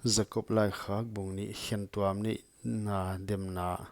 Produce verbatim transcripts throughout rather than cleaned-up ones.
Jakob laikhak bung nih. Khentuam neihna demna.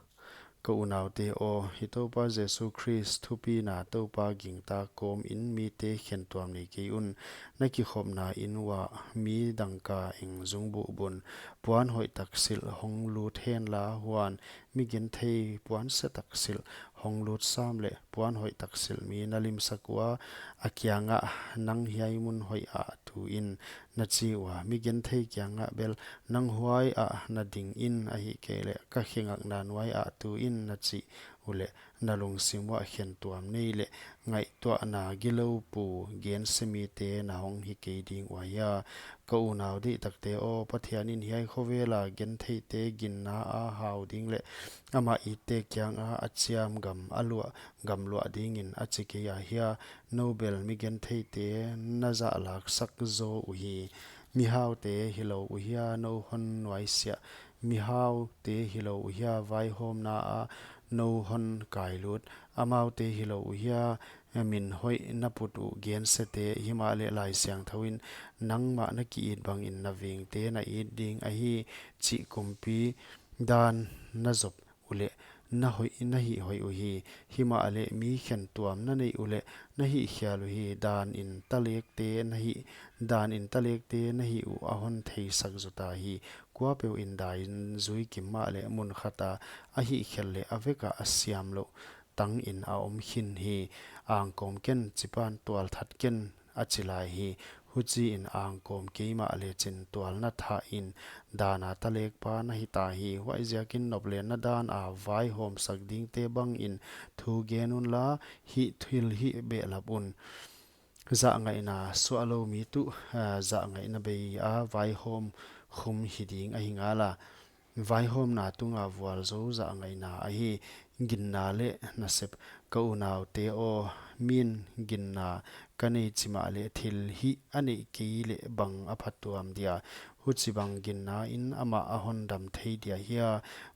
Ka unaute aw, i Toupa Jesu Khrist thupina Toupa gingta kawmin mite khentuam nei kei un. Na kikhopna inn uah mi dangka eng zungbuh bun puan hoih tak silh hong lut henla, huan mi genthei puan se tak silh hong lut sam leh puan hoih tak silh mi na limsak ua, a kiangah, nang hiai mun hoih ah tu in, na chi ua. Mi genthei kiangah bel, nang huai ah na ding in, ahihkeileh ka khe ngakna nuai ah tu in, na chih uleh, na lungsim uah khentuam nei leh ngaihtuahna gilou pu gense mite na hong hi kei ding ua hia? Ka unau deihtakte aw, Pathian in hiai khovela gentheite ginna a hau ding leh amah itte kianga a chiam gam a luah, gam luah dingin a chi kei a hia? Nou bel mi gentheite na zahlaksak zaw uhi. Mihaute hilou uhia nou hon nuaisiah? Mihaute hilou uhia vaihawmna ah nou hon kailut? Amaute hilou uhia min hoih na put uh gensete? Himahleh Laisiangthou in, nangmah na ki-it bangin na vengte na it ding ahi, chih kumpi dan na zop uleh, na hoih, na hih hoih uhi. Himahleh mi khentuam na neih uleh, na hih khial uhi. Dan in talekte na hih, dan in talekte na hih uh a hon theisak zota hi. Kuapeuh in dan zui kim mahleh mun khata a hih khelh leh a vekah a siam louh tangin a om khin hi. Angkawm ken, chipan tual that ken, a chi lai hi. Huchiin angkawm kei mahleh chin tual na thah in, dana talekpa na hita hi. Huaiziakin noplenna dana vaihawmsak dingte bangin thu gen unla, hih thil hih behlap un. Zahngaihna suahlou mi tuh, ah, zahngaihna bei a vaihawm khum hi ding ahi ngala. Vaihawmna tunga vualzou zahngaihna ahi. Ginna leh nasep. Ka unaute aw, min ginna ka nei chi mahleh thilhih a neih kei leh bang a phatuam dia? Huchibang ginna in amah a hon dam thei dia hia?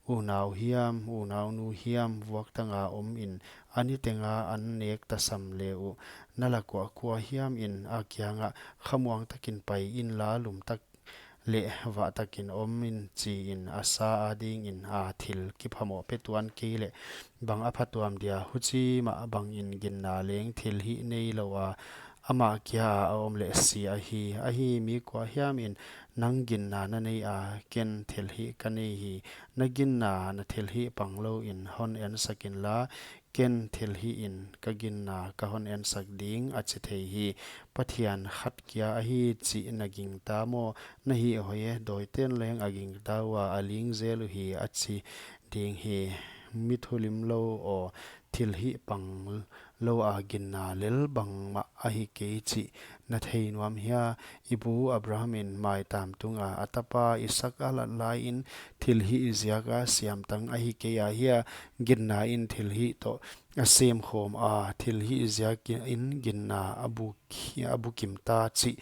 Unau hiam, unaunu hiam, vuaktanga omin a nitenga an nek tasam le uh, na la kuahkuah hiamin a kiangah, khamuang takin pai inla, lum tak leh vah takin omin, chiin a sa adingin a thil kiphamoh pe tuan kei leh bang a phatuam dia? Huchi mah bangin ginna leng thilhih neiloua amah kia a om leh si ahi. Ahi, mi kuahiamin, nang ginna na nei a, ken thilhih ka nei hi. Na ginna na thilhih panglouin hon ensak inla, ken thilhihin ka ginna ka hon ensak ding, a chi thei hi. Pathian khat kia ahi chih na gingta maw? Na hih hoih e, dawiten leng a gingta ua, a ling zel uhi, a chi ding hi. Mi thulimlou aw, thilhih pangloua ginna lel bangmah ahi kei chih na thei nuam hia? I pu Abraham in maitam tunga a tapa Isak a lat laiin thilhih ziaka siamtang ahi kei a hia? Ginna in thilhih toh a semkhawm a, thilhih ziakin ginna a bu, a bukim ta chih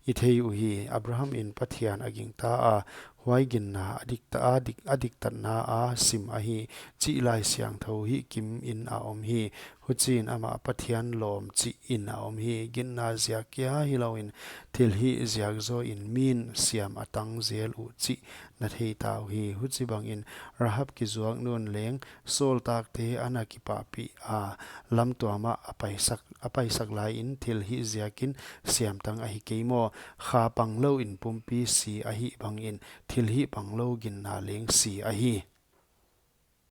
i thei uhi. Abraham in Pathian a gingta a, huai ginna a dikta, a dik, a diktatna a sim ahi, chih Laisiangthou hihkimin a om hi. Huchiin amah Pathian lawm chihin a om hi. Ginna ziak kia hilouin, thilhih ziak zawin min siam a tang zel uh chih na thei ta uhi. Huchibangin Rahab kizuak nun leng sawltakte ana kipahpih a, lamtuam ah a paisak, a paisak laiin thilhih ziakin siamtang ahi kei maw? Kha panglouin pumpi si ahih bangin thilhih panglou ginna leng si ahi.